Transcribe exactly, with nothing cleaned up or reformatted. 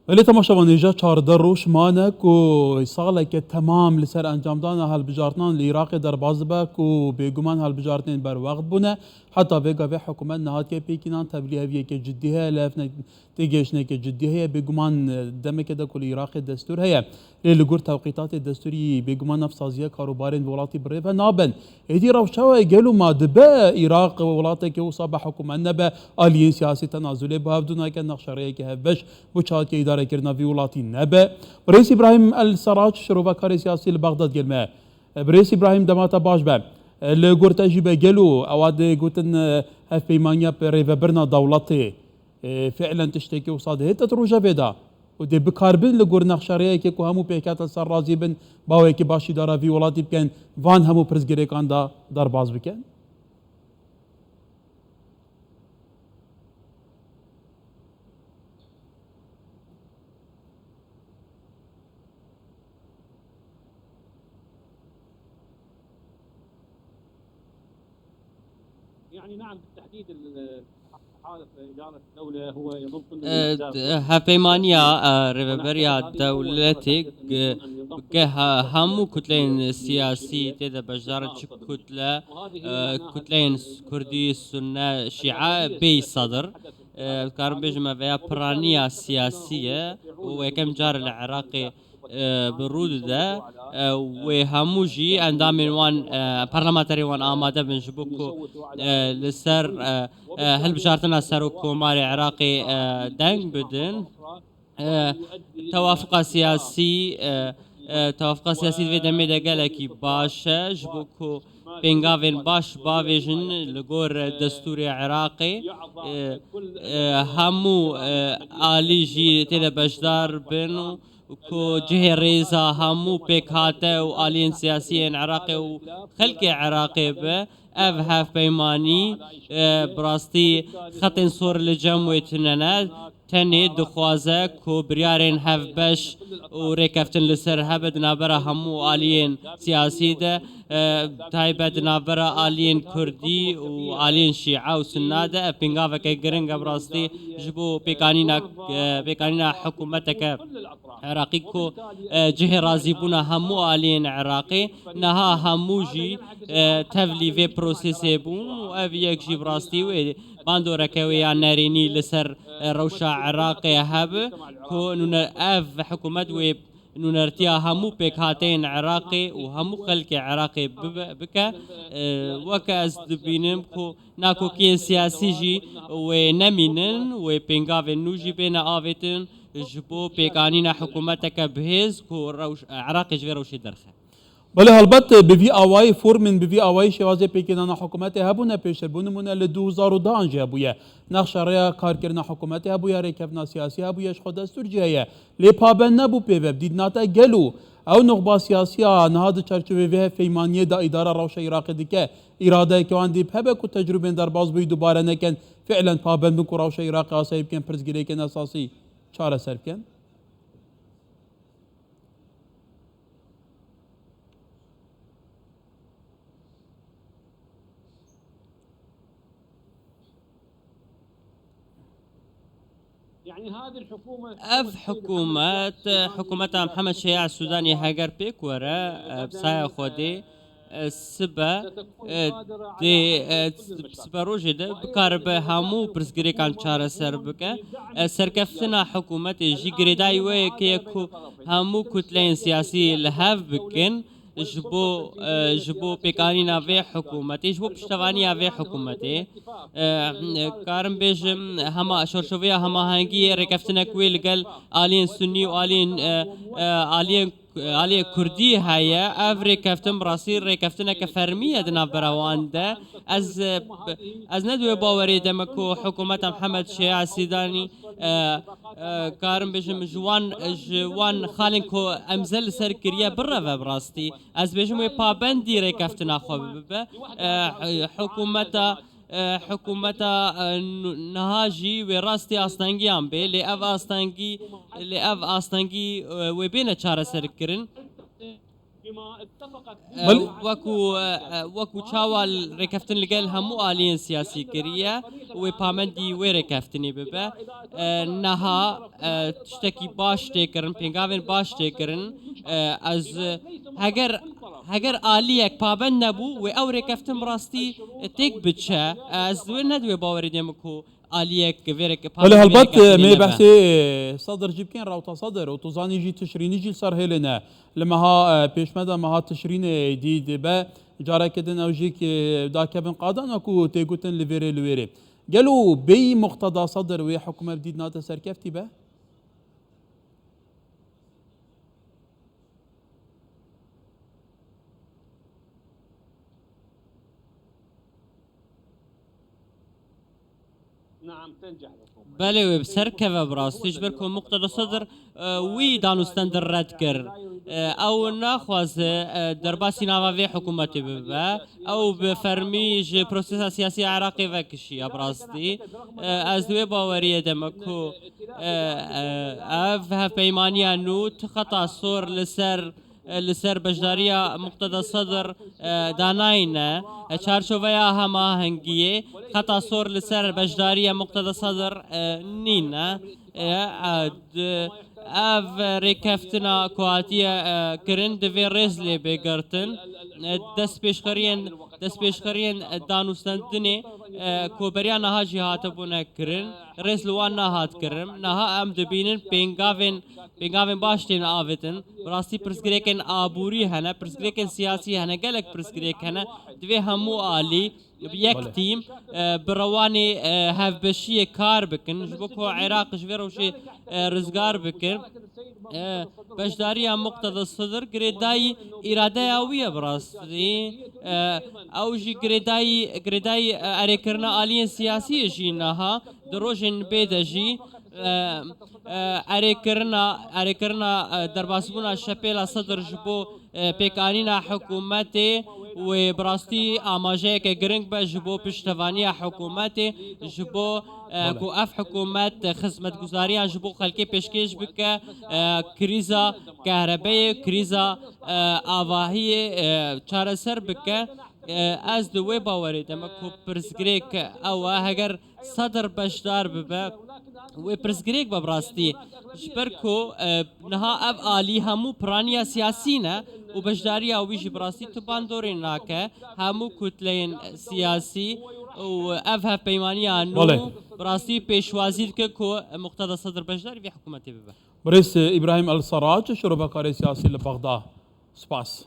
Belê temaşevan, hêja çardeh roj mane ku saleke temam li ser encamdana hilbijartinan li Iraqê derbas dibe ku bêguman hilbijartinên berwext bûne. Heta vê gavê hikûmet nehatiye pêkînan, tevlî heviyeke cidî heye, li hev ne-, têgihiştineke cidî heye. Bêguman, e, demeke de ku li Iraqê destûr heye. Lê li gor tewqîtatê destûrî bêguman ev saziya karobarên welatî bi rê ve nabin. Êdî rewşa we gelo ma dibe Iraq welatekê wisa be hikûmet nebe, aliyên siyasî tenazulê bi hev dû nake, nexşerêyeke hevbeş bo çi hatiye îdarekirina vî welatî nebe? Birêz Îbrahîm El Serac, şirovekarê siyasî li Bexdad gel me. Birêz Îbrahîm, dema te baş be. Li gor te jî be gelo ewa dê gotin, hevpeymaniya rêvebirina dewletê, e, fiilen tiştekî wisa dihête di rojevê de û dê bikarbin li gor nexşerêyekê ku hemû pêkhatin ser razî bin, bawekî baş îdara vî welatî bikin, van hemû pirsgirêkan de derbas bikin? يعني نعم، بالتحديد ال-، حالة إدارة الدولة هو يضم كل E, المؤسسات. Hevpeymaniya, e, rêveberiya dewletê, e, ke ha-, hemû kutleyên siyasî tê de beşdar in, çi kutle, e, kutleyên s-, kurdî, sunne, şîe, bêyî sedir. E, dikarim bêjim, ev veya piraniya siyasî ye û yekem car li Iraqê, e, bi rû dide. E, wê hemû jî endamên wan, e, parlamenterên wan amade bin ji bo ku, e, li ser, e, e, hilbijartina serokkomarê Iraqê, e, deng bidin. E, tewafuqa siyasî, e, e, tewafuqa siyasî di vê demê de gelekî baş e, ji bo ku pêngavên baş bavêjin li gor destûrê Iraqê. E, e, hemû, e, alî jî tê de beşdar bin û ku cihê rêza hemû pêkhate û aliyên siyasî yên Iraqê û xelkê Iraqê be. Ev hevpeymanî, e, bi rastî xetên sor li cem wê tune ne. Tenê dixwaze ku biryarên hevbeş û rêkeftin li ser hebe di navbera hemû aliyên siyasî de, e, taybet di navbera aliyên kurdî û aliyên şîe û sunna de, ev pêngaveke giring e bi rastî ji bo pêkanîna, e, pêkanîna hikûmeteke Iraqî ku, e, cihê razîbûna hemû aliyên Iraqê. Niha hemû jî, e, tevlî vê prosesê bûn û ev yek jî bi rastî wê bandoreke wê ya nerênî li ser, e, rewşa Iraqê hebe ku nûne-, ev hikûmet wê nûnertiya hemû pêkhateyên Iraqê û hemû xelkê Iraqê bibe, bike. E, weke ez dibînim ku nakokiyên siyasî jî wê nemînin, wê pêngavên nû jî bêne avêtin ji bo pêkanîna hikûmeteke bihêz ku rewş-, Iraqê ji vê rewşê derxe. Belê helbet bi vî awayî formên, bi vî awayî şêwazê pêkênana hikûmetê hebûne pêştir. Bo nimûne li du hezar û dehan jî hebûye. Nexşa rêya karkirina hikûmetê hebûye, rêkeftina siyasî hebûye, ji xwe destûr jî heye. Lê pabend nebû pê ve. Bi dîtina te gelo ew nuxba siyasî ya niha di çerçovê vê hevpeymaniyê de îdara rewşa Iraqê dike, îradeyeke wan dî bi hebe ku tecrûbên derbasbûyî dubare nekin, fiilen pabend bin ku rewşa Iraqê asayî bikin, pirsgirêkên esasî çareser bikin? Ev hikûmet, hikûmeta Mihemed Şeya Sûdanî heger pêk were, e, bi saya Xwedê, e, sibe, e, dê, e, sibe rojê de bikaribe hemû pirsgirêkan çareser bike. E, serkeftina hikûmetê jî girêdayî wê yekê ye ku hemû kutleyên siyasî li hev bikin ji bo, e, ji bo pêkanîna vê hikûmetê, ji bo piştevaniya vê hikûmetê. E, karim bêjim, hema, şorşoviya hemahengiyê rêkeftinek wê li gel aliyên sunî û aliyên, e, e, aliyên, aliyê kurdî heye. Ev rêkeftin bi rastî rêkeftineke fermî ye di navbera wan de. Ez, e, ez ne di wê bawerê de me ku hikûmeta Mihemed Şeya Sîdanî, e, e, karim bêjim, ji wan, ji wan xalên ku emze li ser kiriye bireve bi rastî. Ez bêjim wê pabendî rêkeftina xwe bibe. E, hikûmeta, e, hikûmeta, e, nu-, niha jî wê rastî astengiyan bê, lê ev astengî, lê ev astengî, e, wê bêne çareserkirin. Belê. Wekû, e, e, wekû çawa rêkeftin li gel hemû aliyên siyasî kiriye, wê pamendî wê rêkeftinê bibe. E, niha, e, tiştekî baş tê kirin, pêngavên baş tê kirin. E, ez, e, heger, heger aliyek pabend nebû, wê ew rêkeftin bi rastî, e, têk biçe. Ez wê ne di wê bawerî de me ku aliyek vêrek Belê, helbet, pamendî vê rêkeftinê me nebe. Behsê Sedir jî bikin, rewta Sedir û tu zanî jî Tişrînî jî li ser hêlê ne. Li meha, e, pêşme de meha Tişrînê dî dibe. Careke din ew jî ki dakevin qadan wekû tê gotin li vêrê li wêrê. Gelo bêyî Muqteda Sedir wê hikûmet dît nate serkeftî be? Belê, wê bi ser keve bi rastî, ji ber ku Muqteda Sedir, e, wî danûstendir red kir. E, ew naxwaze, e, derbasî nava vê hikûmetê bibe. Ew bi fermî ji prosesa siyasî ya Iraqê vekişiya bi rastî. E, ez di wê baweriyê de me ku, e, e, ev hevpeymaniya nû tu xeta sor li ser, e, li ser beşdariya Muqteda Sedir, e, danayne. E, çarçoveya hemahengiyê xeta sor li ser beşdariya Muqteda Sedir, e, nîne. E, e, d-, ev rêkeftina ku hatiye, e, kirin divê rêz lê bê girtin. E, destpêşxeriyên, destpêşxeriyên, e, danûstendinê, e, ku beriya niha jî hatibûne kirin, rêz li wan nehat kirin. Niha em dibînin pêngavên, pêngavên baş tên avêtin. Bi rastî pirsgirêkên aborî hene, pirsgirêkên siyasî hene, gelek pirsgirêk hene. Divê hemû alî bi yek Belê. tîm, e, bi rewanê, e, hevbeşiyê kar bikin. Ji bo ku Iraq ji vê rewşê, e, rizgar bikin. E, beşdariya Muqteda Sedir girêdayî îradeya wî ye bi rastî. E, ew jî girêdayî, girêdayî, e, erêkirina aliyên siyasî ye jî niha. Di rojên bê de jî, e, e, erêkirina, erêkirina, e, derbasbûna Şepêla Sedir ji bo, e, pêkanîna hikûmetê wê bi rastî amajeyeke giring be ji bo piştevaniya hikûmetê, ji bo, e, Belê. ku ev hikûmet xizmetguzariyan ji bo xelkê pêşkêş bike, e, krîza kehrebeyê, krîza, e, avahiyê, e, çareser bike. E, ez di wê bawerê de me ku pirsgirêk ew e, heger Sedir beşdar bibe, wê pirsgirêk be bi rastî. Ji ber ku, e, niha ev alî hemû piraniya siyasî ne û beşdariya wî jî bi rastî tu bandorê nake hemû kutleyên siyasî û ev hevpeymaniya nû Belê. bi rastî pêşwazî dike ku Muqteda Sedir beşdarî vê hikûmetê bibe. Birêz Îbrahîm El Saraç, şirovekarê siyasî li Bexda. Spas.